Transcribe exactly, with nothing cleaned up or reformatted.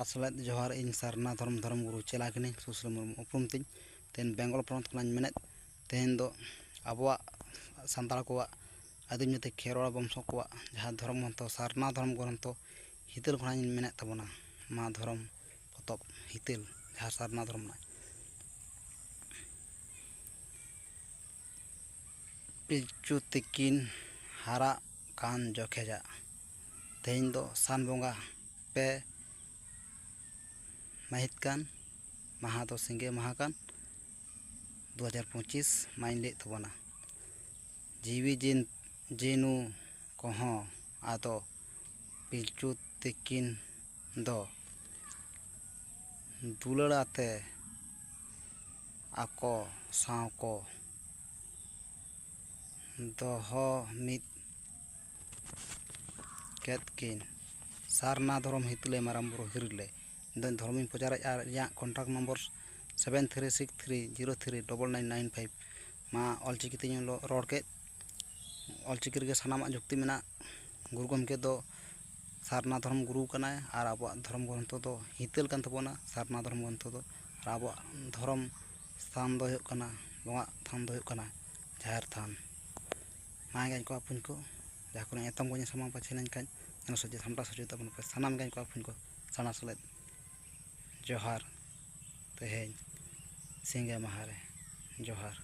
ᱟᱥᱚᱞᱮᱫ ᱡᱚᱦᱟᱨ, ᱤᱧ ᱥᱟᱨᱱᱟ ᱫᱷᱚᱨᱚᱢ, ᱫᱷᱚᱨᱚᱢ ᱜᱩᱨᱩ ᱪᱮᱞᱟ ᱠᱟᱹᱱᱟᱹᱧ, ᱥᱩᱥᱤᱞ ᱢᱩᱨᱢᱩ ᱩᱯᱨᱩᱢ ᱛᱤᱧ᱾ ᱛᱮᱦᱮᱧ ᱵᱮᱝᱜᱚᱞ ᱯᱚᱱᱚᱛ ᱠᱷᱚᱱᱟᱜ ᱤᱧ ᱢᱮᱱᱮᱫ, ᱛᱮᱦᱮᱧ ᱫᱚ ᱟᱵᱚᱣᱟᱜ ᱥᱟᱱᱛᱟᱲ ᱠᱚᱣᱟᱜ ᱟᱹᱫᱤᱢ ᱡᱟᱹᱛᱤ ᱠᱷᱮᱨᱣᱟᱲ ᱵᱚᱝᱥᱚ ᱠᱚᱣᱟᱜ ᱡᱟᱦᱟᱸ ᱫᱷᱚᱨᱚᱢ ᱜᱨᱚᱱᱛᱷᱚ, ᱥᱟᱨᱱᱟ ᱫᱷᱚᱨᱚᱢ ᱜᱨᱚᱱᱛᱷᱚ ᱦᱤᱛᱟᱹᱞ ᱠᱷᱚᱱᱟᱜ ᱤᱧ ᱢᱮᱱᱮᱫ ᱛᱟᱵᱚᱱᱟ, ᱢᱟ ᱫᱷᱚᱨᱚᱢ ᱯᱚᱛᱚᱵ ᱦᱤᱛᱟᱹᱞ, ᱡᱟᱦᱟᱸ ᱥᱟᱨᱱᱟ ᱫᱷᱚᱨᱚᱢ ᱨᱮᱱᱟᱜ ᱯᱤᱞᱪᱩ ᱛᱤᱠᱤᱱ ᱦᱟᱨᱟᱜ ᱠᱟᱱ ᱡᱚᱠᱷᱮᱡᱟᱜ, ᱛᱮᱦᱮᱧ ᱫᱚ ᱥᱟᱱ ᱵᱚᱸᱜᱟ ᱯᱮ ᱢᱟᱹᱦᱤᱛ ᱠᱟᱱ, ᱢᱟᱦᱟ ᱫᱚ ᱥᱤᱸᱜᱮ ᱢᱟᱦᱟ ᱠᱟᱱ, ᱫᱩ ᱦᱟᱡᱟᱨ ᱯᱚᱸᱪᱤᱥ ᱢᱟᱧ ᱞᱟᱹᱭᱮᱫ ᱛᱟᱵᱚᱱᱟ᱾ ᱡᱤᱣᱤ ᱡᱤᱱ ᱡᱤᱱᱩ ᱠᱚᱦᱚᱸ ᱟᱫᱚ ᱯᱤᱞᱪᱩ ᱛᱤᱠᱤᱱ ᱫᱚ ᱫᱩᱞᱟᱹᱲ ᱟᱛᱮ ᱟᱠᱚ ᱥᱟᱶ ᱠᱚ ᱫᱚᱦᱚ ᱢᱤᱫ ᱠᱮᱫ ᱠᱤᱱ᱾ ᱥᱟᱨᱱᱟ ᱫᱷᱚᱨᱚᱢ ᱦᱤᱛᱟᱹᱞᱮ ᱢᱟᱨᱟᱝ ᱵᱩᱨᱩ ᱦᱤᱨᱤᱞᱮ᱾ ᱤᱧ ᱫᱚ ᱫᱷᱚᱨᱚᱢᱤᱧ ᱯᱨᱚᱪᱟᱨᱮᱫᱼᱟ ᱟᱨ ᱤᱧᱟᱹᱜ contact number seven three six three zero three double nine nine five᱾ ᱢᱟ ᱚᱞᱪᱤᱠᱤ ᱛᱮᱧ ᱨᱚᱲ ᱠᱮᱫ, ᱚᱞᱪᱤᱠᱤ ᱨᱮᱜᱮ ᱥᱟᱱᱟᱢᱟᱜ ᱡᱩᱠᱛᱤ ᱢᱮᱱᱟᱜ᱾ ᱜᱩᱨᱩ ᱜᱚᱢᱠᱮ ᱫᱚ ᱥᱟᱨᱱᱟ ᱫᱷᱚᱨᱚᱢ ᱜᱩᱨᱩ ᱠᱟᱱᱟᱭ ᱟᱨ ᱟᱵᱚᱣᱟᱜ ᱫᱷᱚᱨᱚᱢ ᱜᱨᱚᱱᱛᱷᱚ ᱫᱚ ᱦᱤᱛᱟᱹᱞ ᱠᱟᱱ ᱛᱟᱵᱚᱱᱟ ᱥᱟᱨᱱᱟ ᱫᱷᱚᱨᱚᱢ ᱜᱨᱚᱱᱛᱷᱚ ᱫᱚ᱾ ᱟᱨ ᱟᱵᱚᱣᱟᱜ ᱫᱷᱚᱨᱚᱢ ᱥᱛᱷᱟᱱ ᱫᱚ ᱦᱩᱭᱩᱜ ᱠᱟᱱᱟ, ᱵᱚᱸᱜᱟ ᱛᱷᱟᱱ ᱫᱚ ᱦᱩᱭᱩᱜ ᱠᱟᱱᱟ ᱡᱟᱦᱮᱨ ᱛᱷᱟᱱ᱾ ᱢᱟ ᱜᱟᱭᱟᱱ ᱠᱚ ᱟᱯᱷᱩᱧ ᱠᱚ, ᱡᱟᱦᱟᱸ ᱠᱚᱨᱮ ᱮᱛᱚᱢ ᱠᱚ ᱧᱮᱞ ᱥᱟᱢᱟᱝ ᱯᱟᱪᱷᱮ ᱞᱮᱱᱠᱷᱟᱱ ᱧᱮᱞ ᱥᱚᱡᱷᱮ ᱥᱟᱢᱴᱟᱣ ᱥᱚᱡᱷᱮ ᱛᱟᱵᱚᱱ ᱯᱮ ᱥᱟᱱᱟᱢ ᱜᱟᱭᱟᱱ ᱠᱚ ᱟᱯᱷᱩᱧ ᱠᱚ᱾ ᱥᱟᱱᱟ ᱥᱮᱞᱮᱫ ᱡᱚᱦᱟᱨ᱾ ᱛᱮᱦᱮᱧ ᱥᱤᱸᱜᱮ ᱢᱟᱦᱟ ᱨᱮ ᱡᱚᱦᱟᱨ᱾